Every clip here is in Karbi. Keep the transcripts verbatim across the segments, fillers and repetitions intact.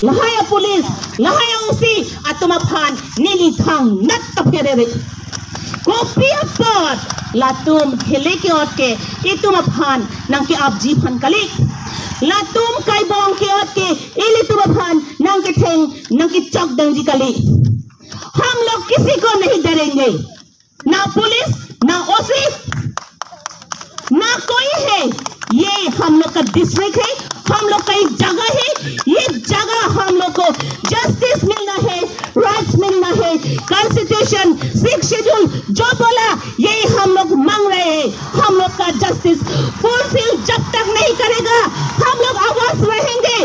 Lahai a police, lahai a O C atum aphan neli thangnat ta pherere. Kopi apot latum hilike ot ke itum aphan nangke-apji aphan kali. Latum kaibong ke ot ke ilitum aphan nangketheng nangkechok dangji kali. हम लोग किसी को नहीं डरेंगे। ना पुलिस, ना ओसी, ना कोई है। ये हम लोग का डिस्ट्रिक्ट है, हम लोग का एक जगह है। ये जगह हम लोग को जस्टिस मिलना है, राइट्स मिलना है। कॉन्स्टिट्यूशन, सिक्स शेड्यूल जो बोला, यही हम लोग मांग रहे हैं। हम लोग का जस्टिस फुलफिल जब तक नहीं करेगा, हम लोग आवाज रहेंगे,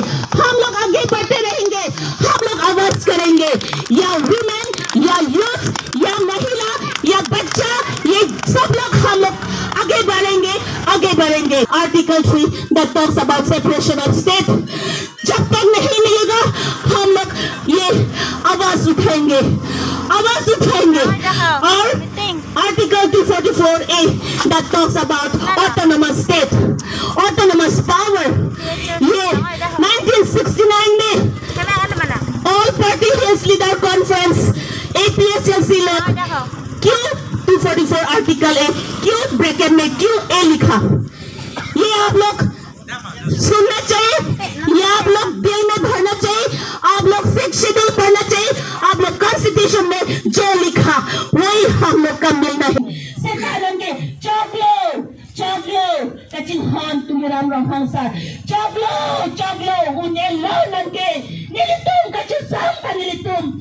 हम लोग आगे बढ़ते रहेंगे, हम लोग आवाज करेंगे। या वीमेन, या यूथ, या महिला, या बच्चा, ये सब लोग, हम लोग आगे बढ़ेंगे, आगे बढ़ेंगे। Article three that talks about separation of state, जब तक नहीं मिलेगा, हम लोग ये आवाज उठाएंगे, आवाज उठाएंगे। और Article two forty-four A that talks about autonomous state, autonomous power, ये नाइनटीन सिक्सटी नाइन में all party hills leader conference, एपीएचएलसी लोग क्यों to forty four article a, क्यों ब्रैकेट में क्यों ए लिखा, ये आप लोग सुनना चाहिए, ये आप लोग दिल में भरना चाहिए। आप लोग सिक्स शेड्यूल पढ़ना चाहिए। आप लोग कॉन्स्टिट्यूशन में जो लिखा, वही हम लोग का मिलना है। Seta nangkechoklo, choklo, kachinghon Tuliram Ronghang sir. Choklo, choklo, un-elo nangke. Nelitum kachesong ta nelitum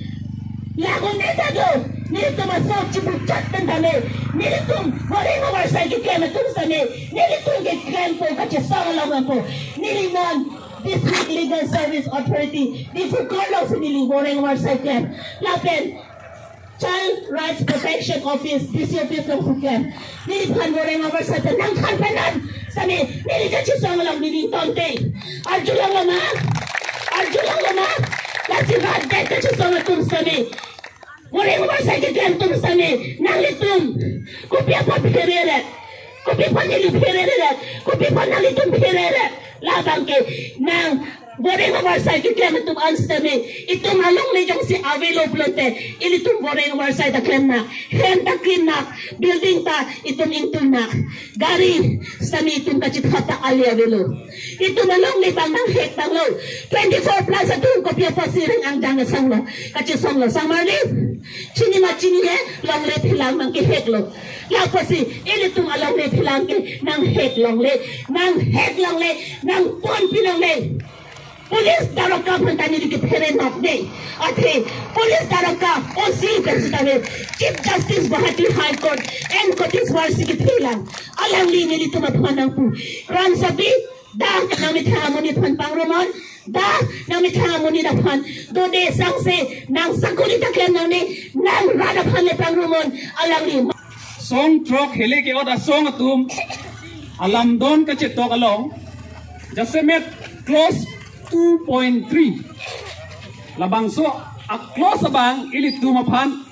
lagu neta do. Nelitum asok chipuchat pen tame. Nelitum wareng oversight keklem atum tame. Nelitum keklempo, kachesong along nangpo. Neli non District Legal Service Authority, Diphu Korlong si neli wareng oversight klem. Lapen Child Rights Protection Office, D C office along si klem. Neliphan wareng oversight nangthan pen non tame, neli kachesong along neli tonte. Arjulonglo ma? Arjulonglo ma? Lasi rat det kachesong atum tame. Wareng oversight keklem atum tame, nanglitum kopi apot pherere? Kopi apot neli pherere? Kopi apot nanglitum pherere? Labang ke nang wareng oversight keklem atum an tame, itum alongle jongsi avelo pulote, ilitum wareng oversight ta klem nang, hem ta clean nang, building ta itum ingtung nang, gari tame itum kachithot ta ali avelo. Itum alongle bang nang hek banglo. Twenty-four plus atum kopi apotsi reng angjang asanglo, kachesonglo, sang marli? Chini ma chini he, longle philang nangkeheklo. Lapusi ilitum alongle philang ke nanghek longle, nanghek longle, nangponpi longle. Police daroga aphan ta neli kephere nokde. Athe police daroga, O C pen sitame, Chief Justice Guwahati High Court and Koteshwar si kephelang. Alangli nelitum aphan nangpu, Kramsapi, dak nangmethang amonit aphan pangrumnon, dak nangmethang amonit aphan dode, sangse nang sakuri ta klem nangne, nang rat aphan le pangrumnon, alangli. Song throk hilike ot asong atum alamdon kachetok along, jasemet clause two point three, labangso a-clause abang ilitum aphan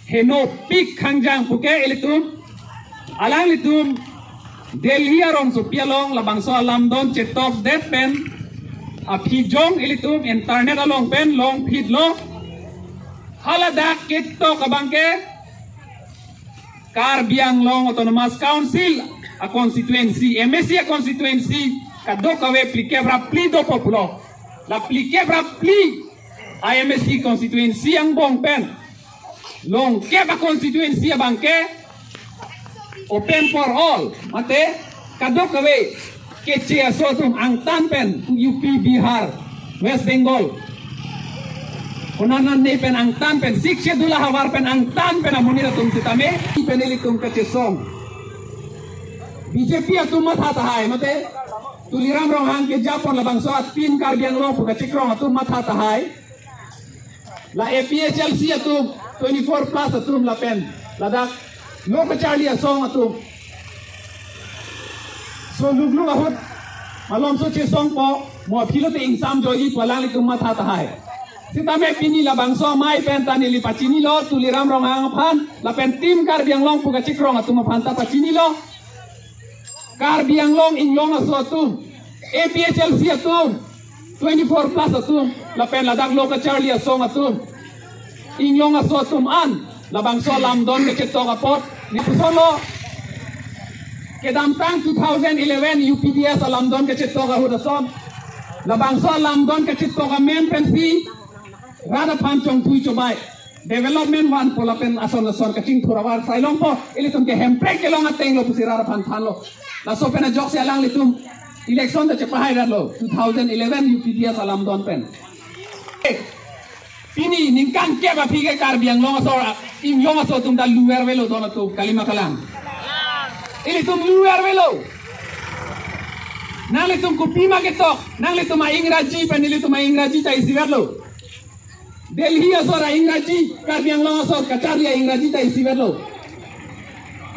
henopik khangjang puke ilitum, alanglitum Delhi arongsopi along labangso alamdon chetokdet pen aphi jong ilitum internet along pen longphitlo. Haladak ketok abang ke Karbi Anglong Autonomous Council a-constituency, M A C a-constituency kadokave phlikep ra phli dopo pulo. La phlikep ra phli a-M A C constituency angbong pen longkep a-constituency abang ke open for all, mate kadokave keche aso atum angtan pen, U P, Bihar, West Bengal, konatne pen angtan pen, Sixth Schedule ahavar pen angtan pen amonit atum sitame, pen ilitum kachesong. B J P atum matha tahai, mate Tuliram Ronghang kejapon labangso a-Team Karbi Anglong pu kachekrong atum matha tahai. La A P H L C atum, twenty-four plus atum lapen ladak lo kacharli asong atum, so lukluk ahut malomso chesongpo, mo aphi lote ingsam joiji pu alanglitum matha tahai. Sitame pini labangso amei pen ta neli pachinilo, Tuliram Ronghang aphan lapen Team Karbi Anglong pu kachekrong atum aphan ta pachinilo. Karbi Anglong inglong aso atum, A P H L C atum, twenty-four plus atum, lapen ladak lo kacharli asong atum, inglong aso atum an labangso alamdon kachetok apot, ne pusolo, kedamtang two thousand eleven U P D S alamdon kachetok ahut ason, labangso alamdon kachetok amen pensi rat aphan chongthui chobai, development vanpo lapen ason ason kachingthur avar sai longpo, ilitum ke Hemprek kelong ateng lo pusi rat aphan thanlo. Laso pen ajoksi alanglitum election ta chepahai rat lo, two thousand eleven U P D S alamdon pen. Pini ningkan kep aphi ke Karbi Anglong asor, inglong aso atum ta luver velo don atum, kalima kalang. Ilitum luver velo. Nanglitum kopima ketok, nanglitum a-Ingraji pen ilitum a-Ingraji ta isivet lo. Delhi asor a-Ingraji, Karbi Anglong asor kacharli a-Ingraji ta isivet lo.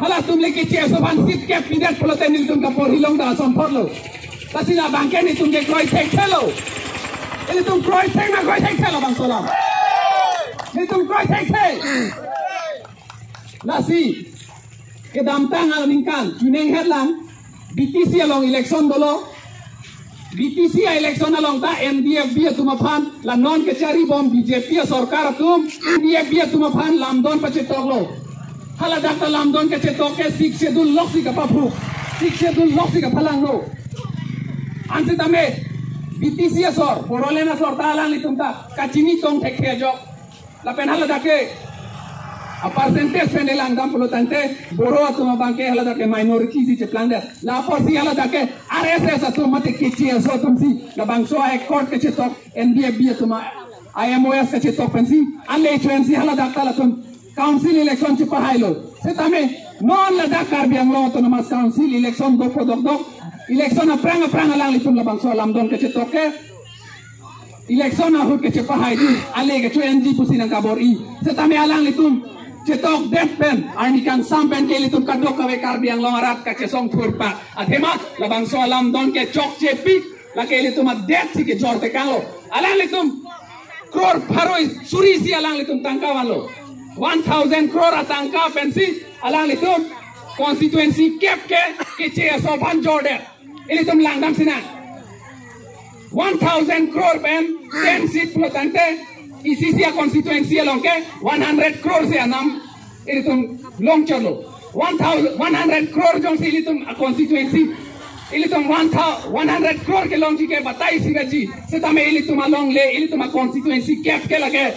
Halatum le keche aso aphan seat kep pidet pulote nelitum kaporhi long ta ason thot lo. Lasi labang ke nelitum ke kroi thekthe lo. Nelitum kroi thek ma kroi thekthe lo bangso alam. Nelitum kroi thekthe. Lasi kedamtang aningkan, chuning het lang, B T C along election dolo. B T C a-election along ta N D F B atum aphan, la non kachari bom B J P asorkar atum, N D F B atum aphan lamdon pachetok lo. Haladak ta lamdon kachetok ke Sixth Schedule loksi kapaphu, Sixth Schedule loksi kaphalang lo. Ansi tame B T C asor, Bodoland asor ta alanglitum ta kachini tong thekthe ajok. Lapen haladak ke a-percentage pen langdam pulo tangte, Boro atum abang ke haladak ke minority si cheplang det. La apotsi haladak ke R S S atum mate keche aso atum si labangso a-accord kachetok, N D F B atum a-M O S kachetok pensi ale chuensi haladak ta latum council election chepahai lo. Setame non ladak Karbi Anglong Autonomous Council election dopo dokdok, election aphrang aphrang alanglitum labangso alamdon kachetok ke election ahut kechepahai di, ale kecho-enji pusi nangkabor-i. Setame alanglitum chetok det pen, arni kangsam pen ke ilitum kadokave Karbi Anglong arat kachesong thurpa. Athema labangso alamdon ke chokchepi, lake ilitum adet si kejor tekang lo. Alanglitum crore pharo suri si alanglitum tangka vanlo. One thousand crore atangka pensi alanglitum constituency kep ke keche aso aphan jordet. Ilitum langdam sinang. One thousand crore pen ten seat pulo tangte, isi isi a-constituency along ke one hundred crore si anam ilitum longchotlo. One thousand, one hundred crore jongsi ilitum a-constituency, ilitum one thousand, one hundred crore kelongji ke batai si gaji. Setame ilitum along le, ilitum a-constituency kep ke lake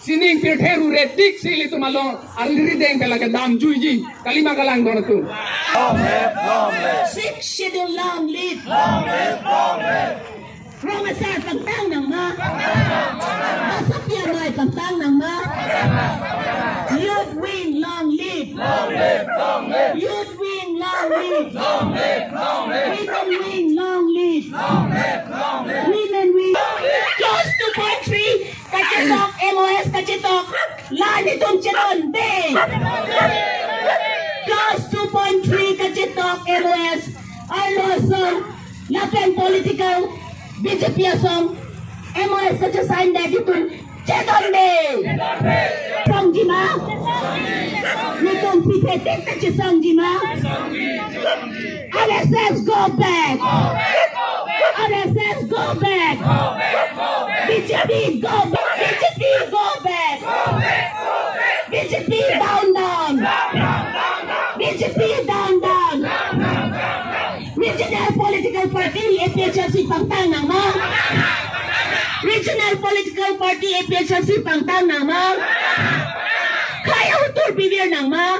sining pirthe rure tik si ilitum along aliri deng ke lake damjuiji. Kalima kalang don atum. Long live, long live. Sixth Schedule long live. Long live, long live. Rong Asar pangtang nang ma. Basa Pi Amei pangtang nang ma. Youth Wing long live. Long live, long live. Youth Wing long live. Long live, long live. Women Wing long live. Long live, long live. Women Wing. Clause two point three kachetok, M O S kachetok, la nelitum chedonde. Clause two point three kachetok M O S, arlo asong lapen political B J P asong M O S kachesign det, nelitum chedonde. Songji ma? Nelitum pithe tik ta chesongji ma? R S S go back. R S S go back. B J P go back. B J P go back. B J P down, down. B J P down, down. Regional political party A P H L C pangtang nang ma? Regional political party A P H L C pangtang nang ma? Khei ahut tur pivir nang ma?